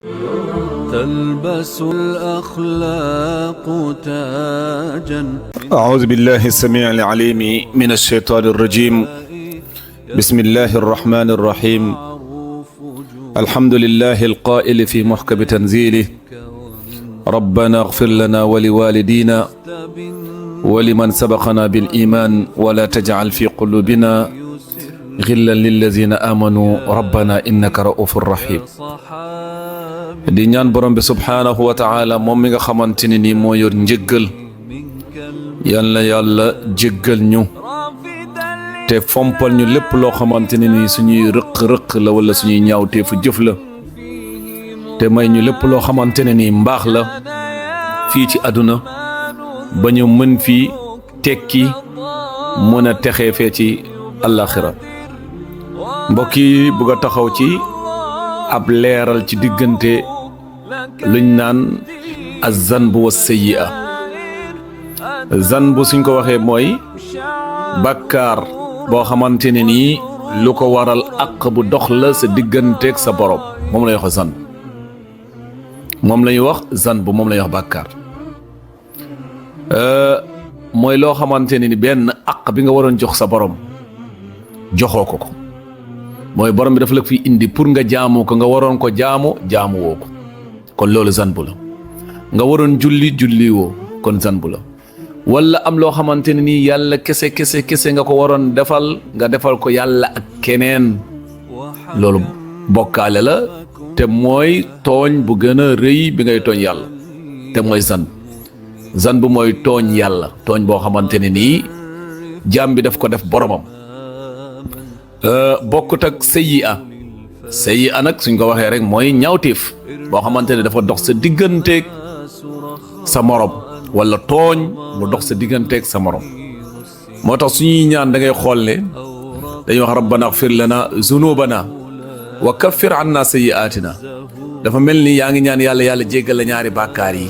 تلبس الأخلاق تاجا. أعوذ بالله السميع العليم من الشيطان الرجيم. بسم الله الرحمن الرحيم. الحمد لله القائل في محكم تنزيله: ربنا اغفر لنا ولوالدينا ولمن سبقنا بالإيمان ولا تجعل في قلوبنا غلا للذين آمنوا ربنا إنك رؤوف رحيم. di ñaan borom bi subhaanahu wa taala moom mi nga xamante ne nii moo yor njëggal, yal na yàlla jéggal ñu te fompal ñu lépp loo xamante ne nii suñuy rëq-rëq la wala suñuy ñaawteefu jëf la, te may ñu lépp loo xamante ne nii mbaax la fii ci àdduna ba ñu mën fii tekki mën a texee fee ci àllaaxira. mbokk yi bugg a taxaw ci ab leeral ci diggante luñ naan az-zanbu wa sayyi'a. zanbu suñ ko waxee mooy bàkkaar boo xamante ne nii lu ko waral àq bu dox la sa digganteeg sa borom, moom lay wax zanb, moom lañuy wax zanbu, moom lañuy wax bàkkaar. mooy loo xamante ne ni benn àq bi nga waroon jox sa borom joxoo ko ko, mooy borom bi dafa la fi indi pour nga jaamu ko, nga waroon ko jaamu woo ko, kon loolu zanbu la. nga waroon julli woo, kon zanbu la. wala am loo xamante ne nii yàlla kese nga ko waroon defal, nga defal ko yàlla ak keneen, loolu bokkaale la, te mooy tooñ bu gën a rëy bi ngay tooñ yàlla, te mooy zanbu mooy tooñ yàlla, tooñ boo xamante ne nii jaam bi daf ko def boromam. bokkut ak sayyi'a nag suñ ko waxee rek mooy ñaawteef boo xamante ne dafa dox sa digganteeg sa morom, wala tooñ mu dox sa digganteeg sa morom. moo tax suñuy ñaan da ngay xool ne dañuy wax rabbana ighfir lana zunubana wa kaffir anna sayyi'atina. dafa mel ni yaa ngi ñaan yàlla jéggal la ñaari bàkkaar yi.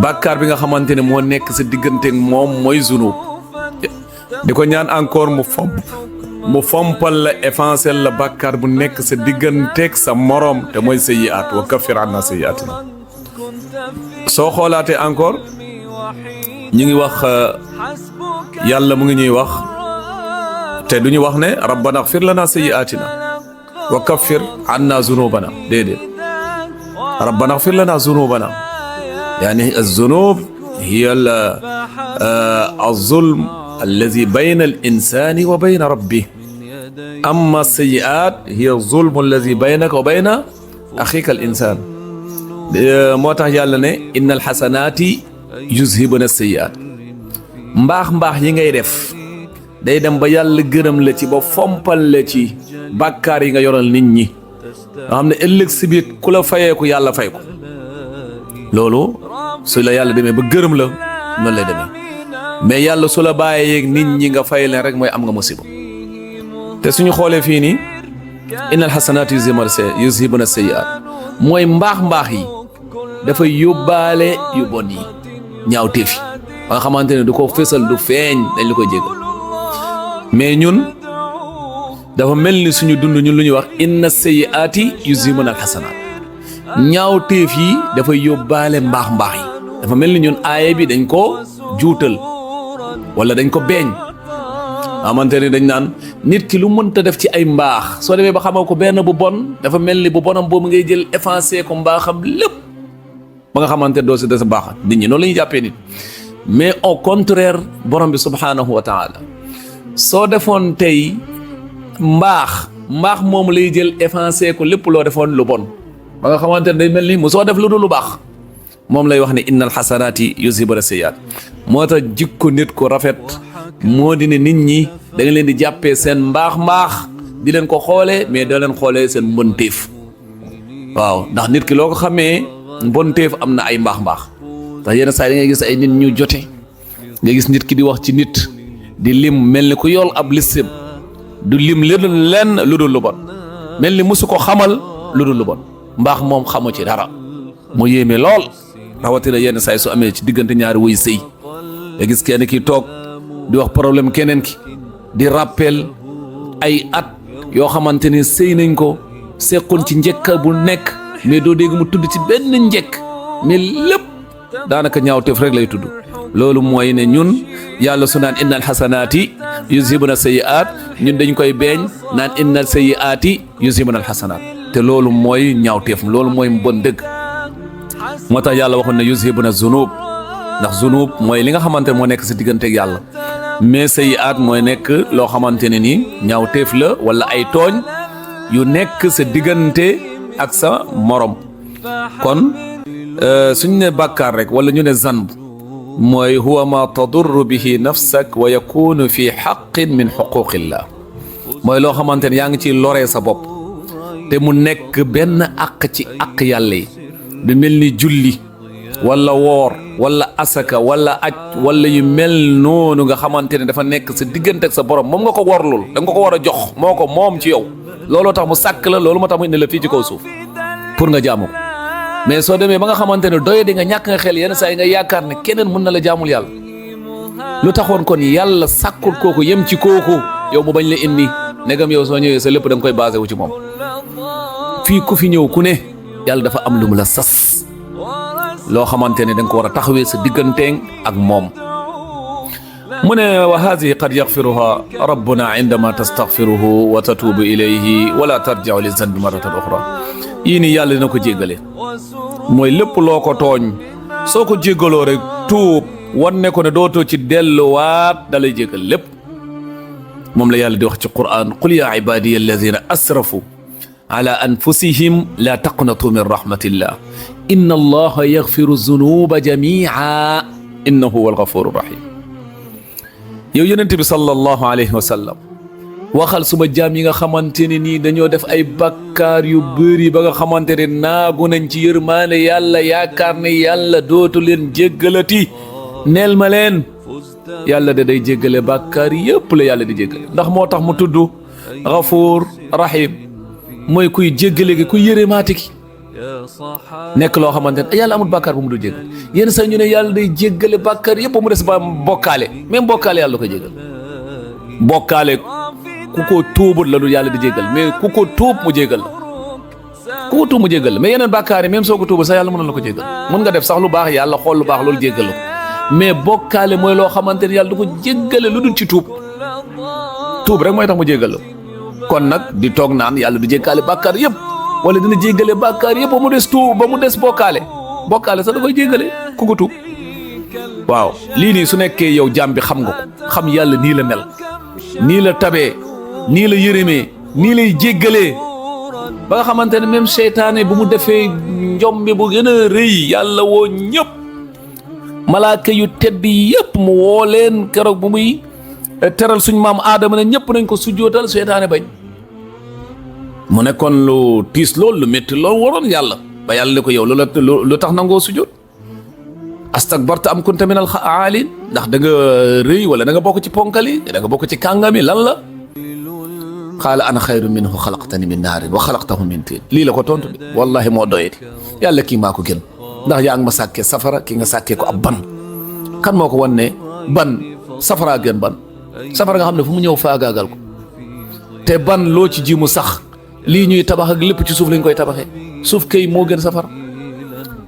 bàkkaar bi nga xamante ne moo nekk sa digganteeg moom mooy zunub, di ko ñaan encore mu fompal la, effacer la bàkkaar bu nekk sa digganteeg sa morom, te mooy sayyi'aat, wa kaffir anna sayyi'aatina. soo xoolaatee encore ñu ngi wax yàlla mu ngi ñuy wax, te du ñu wax ne rabbana ighfir lana sayyi'aatina wa kaffir anna zunubana, déedéet, rabbana ighfir lana zunubana, yaani az-zunub hiya az-zulm allazi bayna al-insani wa bayna rabbih, amma as-sayyi'at hiya az-zulm allazi baynaka wa bayna akhika al-insan. moo tax yàlla ne innal hasanati yuzhibuna as-sayyi'at. mbaax yi ngay def day dem ba yàlla gërëm la ci, ba fompal la ci bàkkaar yi nga yoral nit ñi, nga xam ne ëllëg si biir ku la fayeeku yàlla fay ko. loolu su la yàlla demee ba gërëm la noonu lay demee, mais yàlla su la bàyyee nit ñi nga fay leen rek mooy am nga musiba. te suñu xoolee fii nii innal hasanaati yuzhibuna sayyi'aat, mooy mbaax yi dafay yóbbaale yu bon yi, ñaawteef yi, ba nga xamante ne du ko fésal, du feeñ, dañ la koy jégal. mais ñun dafa mel ni suñu dund ñun lu ñuy wax inna sayyi'aati yuzhibuna al-hasanaat, ñaawteef yi dafay yóbbaale mbaax yi. dafa mel ni ñun aaya bi dañ ko juutal wala dañ ko beeñ, xamante ni dañ naan nit ki lu mënta def ci ay mbaax, soo demee ba xamal ko benn bu bon, dafa mel ni bu bonam boobu ngay jël effacer ko mbaaxam lépp, ba nga xamante doo si des mbaax. nit ñi noonu la ñuy jàppee nit, mais au contraire borom bi subhaanahu wa taala soo defoon tey mbaax moom lay jël effacer ko lépp loo defoon lu bon, ba nga xamante ne day mel ni mu soo def lu dul lu baax. moom lay wax ne innal xasanaati yuzhibuna sayyi'aat. moo tax jikko nit ku rafet moo di ne nit ñi da nga leen di jàppee seen mbaax di leen ko xoolee, mais doo leen xoolee seen mbonteef. waaw, ndax nit ki loo ko xamee mbonteef am na ay mbaax ndax yenn saa yi da ngay gis ay nit ñu jote, nga gis nit ki di wax ci nit di lim mel ni ku yool ab listim, du lim lenn lu dul lu bon, mel ni musu ko xamal lu dul lu bon. mbaax moom xamu ci dara, mu yéeme lool. rawatina yenn saa yi su amee ci diggante ñaari wuy sëy, nga gis kenn ki toog di wax problème keneen ki, di rappel ay at yoo xamante ni sëy nañ ko seqoon ci njëkk bu nekk mais doo dégg mu tudd ci benn njekk mais lépp daanaka ñaawteef rek lay tudd. loolu mooy ne ñun yàlla su naan innal xasanaati yuzhibuna sayyi'aat ñun dañ koy beeñ naan innal sayyi'aati yuzhibuna alxasanaat te loolu mooy ñaawteef loolu mooy mbon dëgg. moo tax yàlla waxoon ne yuzhibuna zunub ndax zunub mooy li nga xamante ne moo nekk sa digganteeg yàlla mais sayyi'aat mooy nekk loo xamante ne nii ñaawteef la wala ay tooñ yu nekk sa diggante ak sa morom. kon suñ ne bàkkaar rek wala ñu ne zanb mooy huwa ma tadurru bihi nafsak wa yakunu fi xaqin min xuquqillah mooy loo xamante ne yaa ngi ciy loree sa bopp te mu nekk benn àq ci àq yàlla yi du mel ni julli wala woor wala asaka wala aj wala yu mel noonu nga xamante ne dafa nekk sa diggante ak sa borom moom nga ko warlul da nga ko war a jox moo ko moom ci yow looloo tax mu sàkk la loolu moo tax mu indi la fii ci kaw suuf pour nga jaamu ko mais soo demee ba nga xamante ne doye di nga ñàkk nga xel yenn saa yi nga yaakaar ne keneen mën na la jaamul yàlla lu taxoon kon yàlla sàkkul kooku yem ci kooku yow mu bañ la indi negam yow soo ñëwee sa lépp da nga koy basé wu ci moom fii ku fi ñëw ku ne yàlla dafa am lu mu la sas loo xamante ne da nga ko war a taxawee sa digganteeng ak moom mu ne wa haadihi qad yaxfiruha rabbuna indama tastaxfiruhu wa tatuubu ilayhi wala tarjiu li zanbi maratan oxra yii nii yàlla dina ko jéggale mooy lépp loo ko tooñ soo ko jéggaloo rek tuub wan ne ko ne dootoo ci delluwaat dalay jéggal lépp moom la yàlla di wax ci Qur'an qul yaa ibadiya alladina asrafu ala anfusihim la taqnatu min rahmatillah inna allaha yaxfiru zunuba jamia innahu huwa alghafuru rahim yow yonent bi sallallahu alayhi wa sallam waxal suma jaam yi nga xamante ne nii dañoo def ay bakkaar yu bëri ba nga xamante ne naagu nañ ci yërmaane yàlla yaakaar ne yàlla dootu leen jéggalati neel ma leen yàlla da day jéggale bakkaar yëpp la yàlla di jéggale ndax moo tax mu tudd Gafuur Rahim mooy kuy jéggale gi kuy yërëmaate ki nekk loo xamante ne yàlla amul bakkaar bu mu dul jéggal yenn saa ñu ne yàlla day jéggale bakkaar yëpp mu des ba bokkaale même bokkaale yàlla koy jéggal bokkaale ku ko tuubut la lu yàlla di jéggal mais ku ko tuub mu jéggal la ku ko tuub mu jéggal la mais yeneen bàkkaar yi même soo ko tuubut sax yàlla mën na la ko jéggal mën nga def sax lu baax yàlla xool lu baax loolu jéggal la ko mais bokkaale mooy loo xamante ne yàlla du ko jéggale lu dul ci tuub tuub rek mooy tax mu jéggal la kon nag di toog naan yàlla du jéggaale bàkkaar yëpp wala dina jéggale bàkkaar yëpp ba mu des tuub ba mu des bokkaale sax da koy jéggale ku ko tuub waaw lii nii su nekkee yow jaam bi xam nga ko xam yàlla nii la mel nii la tabee nii la yërëmee nii lay jéggalee ba nga xamante ne même seytaane bu mu defee njombe bu gën a rëy yàlla woo ñëpp malaaka yu tedd yëpp mu woo leen keroog bu muy teral suñ maam aadama ne ñëpp nañ ko sujjootal seytaane bañ mu nekkoon lu tiis loolu lu métti loolu waroon yàlla ba yàlla ne ko yow lu tax nangoo sujjoot astakbarta am kunta min al aalin ndax da nga rëy wala da nga bokk ci ponkali da nga bokk ci kàngami lan la qaala ana xayru minhu xalaqtani min naarin wa xalaqtahu min tiin lii la ko tontu bi wallahi moo doyati yàlla kii maa ko gën ndax yaa ngi ma sàkkee safara ki nga sàkkee ko ab ban kan moo ko wan ne ban safaraa gën ban safara nga xam ne fu mu ñëw faagaagal ko te ban loo ci ji mu sax lii ñuy tabax ak lépp ci suuf lañ koy tabaxee suuf kay moo gën safara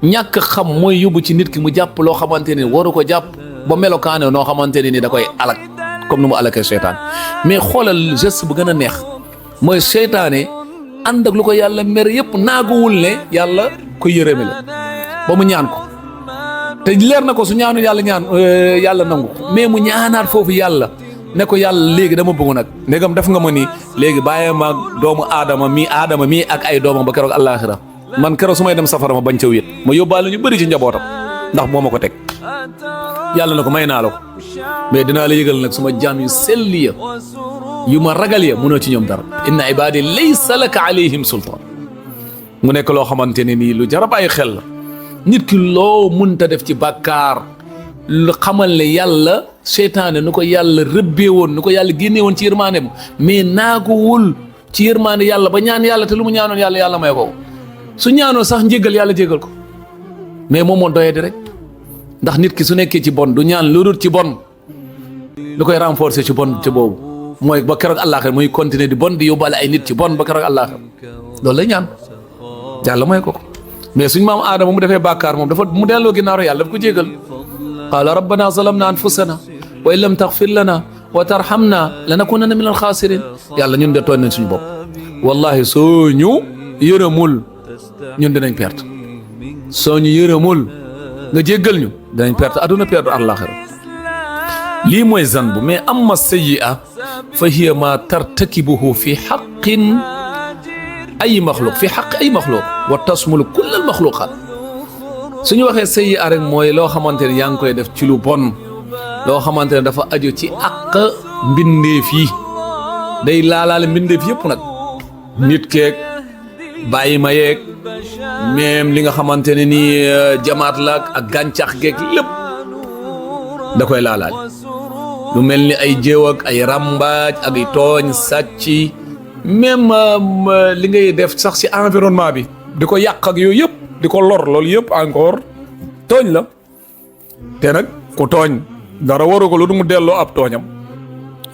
ñàkk xam mooy yóbbu ci nit ki mu jàpp loo xamante ne waru ko jàpp ba melokaane noo xamante ne ni da koy alak comme ni mu alakee seytaan mais xoolal geste bu gën a neex mooy seytaane ànd ak lu ko yàlla mer yëpp naaguwul ne yàlla koy yërëme la ba mu ñaan ko te leer na ko su ñaanu yàlla nangu ko mais mu ñaanaat foofu yàlla ne ko yàlla léegi dama bëgg nag ndegam def nga ma ni léegi bàyyi ma doomu aadama mii ak ay doomam ba keroog àllaaxira man keroog su may dem safara ma bañ ca wéet ma yóbbaale ñu bëri ci njabootam ndax moo ma ko teg yàlla na ko may naa la ko mais dinaa la yëgal nag suma jaam yu selli ya yu ma ragal ya mënoo ci ñoom dara inna ibaadi laysa laka alayhim sultaan mu nekk loo xamante ne nii lu jar a bàyyi xel la nit ki loo mënta def ci bàkkaar lu xamal ne yàlla seytaane nu ko yàlla rëbbee woon nu ko yàlla génnee woon ci yërmaaneem mais naaguwul ci yërmaane yàlla ba ñaan yàlla te lu mu ñaanoon yàlla may ko su ñaanoon sax njéggal yàlla jéggal ko mais moom moo doyee di rek ndax nit ki su nekkee ci bon du ñaan lu dul ci bon lu koy renforcer ci bon ci boobu mooy ba keroog àllaaxira muy continuer di bon di yóbbaale ay nit ci bon ba keroog àllaaxira loolu lay ñaan yàlla mooy ko mais suñ maam aadama mu defee bàkkaar moom dafa mu delloo ginnaaw yàlla daf ko jégal qaala rabbana zalamna anfusana wa in lam taghfir lana wa tarhamna lanakunanna min alxaasirin yàlla ñun de tooñ nañ suñu bopp wallahi soo ñu yërëmul ñun dinañ perte soo ñu yërëmul nga jéggal ñu dinañ perte aduna perte àllaaxira lii mooy zanbu mais amma sayyi'a fa hiya ma tartakibuhu fi haqqin ay maxluq fi xaq ay maxluq wa tasmulu kull al maxluqaat suñu waxee sayyi'a rek mooy loo xamante ne yaa ngi koy def ci lu bon loo xamante ne dafa aju ci àq mbindeef yi day laalaale mbindeef yëpp nag nit keeg bàyyi ma yeeg même li nga xamante ne nii jamaat la ak gàncax geeg lépp da koy laalaale lu mel ni ay jéew ak ay ràmbaaj ak ay tooñ sàcc même li ngay def sax ci environnement bi di ko yàq ak yooyu yëpp di ko lor loolu yëpp encore tooñ la te nag ku tooñ dara waru ko lu du mu delloo ab tooñam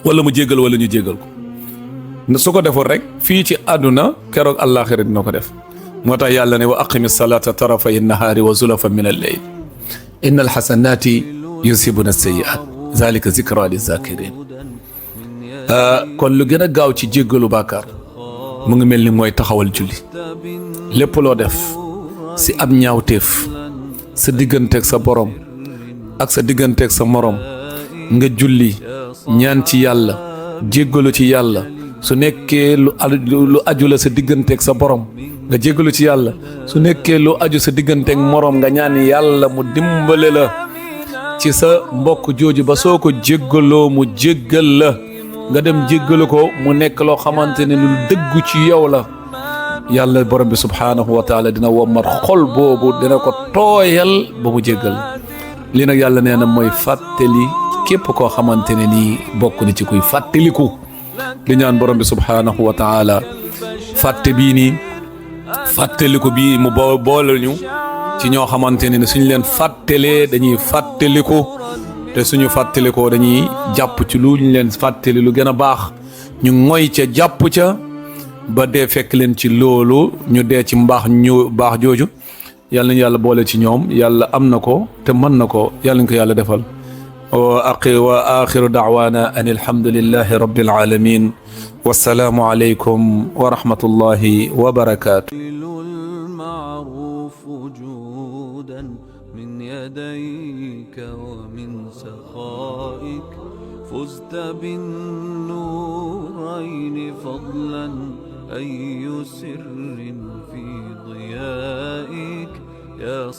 wala mu jéggal wala ñu jéggal ko su ko defoon rek fii ci àdduna keroog àllaaxira dina ko def moo tax yàlla ne wa aqimi salata tarafay nahaari wa zulafan min al-layl inna alxasanati yusibuna sayyi'at zalika zikra li zakirin kon lu gën a gaaw ci jéggalu bàkkaar mu ngi mel ni mooy taxawal julli lépp loo def si ab ñaawteef sa digganteeg sa borom ak sa digganteeg sa morom nga julli ñaan ci yàlla jéggalu ci yàlla su nekkee lu aju la sa digganteeg sa borom nga jéggalu ci yàlla su nekkee lu aju sa digganteeg morom nga ñaan yàlla mu dimbale la ci sa mbokk jooju ba soo ko jéggaloo mu jéggal la nga dem jéggalu ko mu nekk loo xamante ne lu dëggu ci yow la yàlla borom bi subhaanahu wa taala dina wommat xol boobu dina ko tooyal ba mu jéggal lii nag yàlla nee na mooy fàttali képp koo xamante ne nii bokk na ci kuy fàttaliku di ñaan borom bi subhaanahu wa taala fàtte bii nii fàttaliku bii mu boole ñu ci ñoo xamante ne suñ leen fàttalee dañuy fàttaliku te suñu fàttalikoo dañuy jàpp ci lu ñu leen fàttali lu gën a baax ñu ngoy ca jàpp ca ba dee fekk leen ci loolu ñu dee ci mbaax ñu baax jooju yàlla nañu yàlla boole ci ñoom yàlla am na ko te mën na ko yàlla nañu ko yàlla defal wa axiru da'waana an alhamdulillahi rabbil alamin wassalaamu alaykum wa rahmatullahi wa barakaatu من يديك ومن سخائك فزت بالنورين فضلا أي سر في ضيائك يا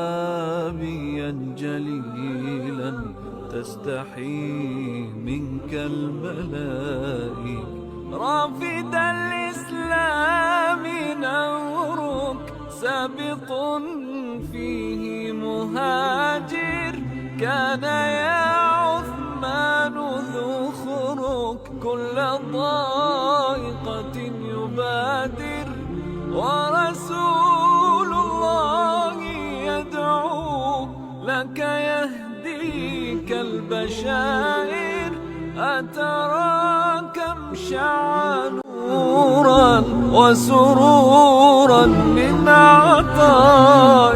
صحابيا جليلا تستحي منك الملائك رافد الإسلام نورك سابق فيه مهاجر كان يا عثمان ذو خروق كل ضائقة يبادر ورسول الله يدعو لك يهديك البشائر أترى كم شع نورا وسرورا من عطائك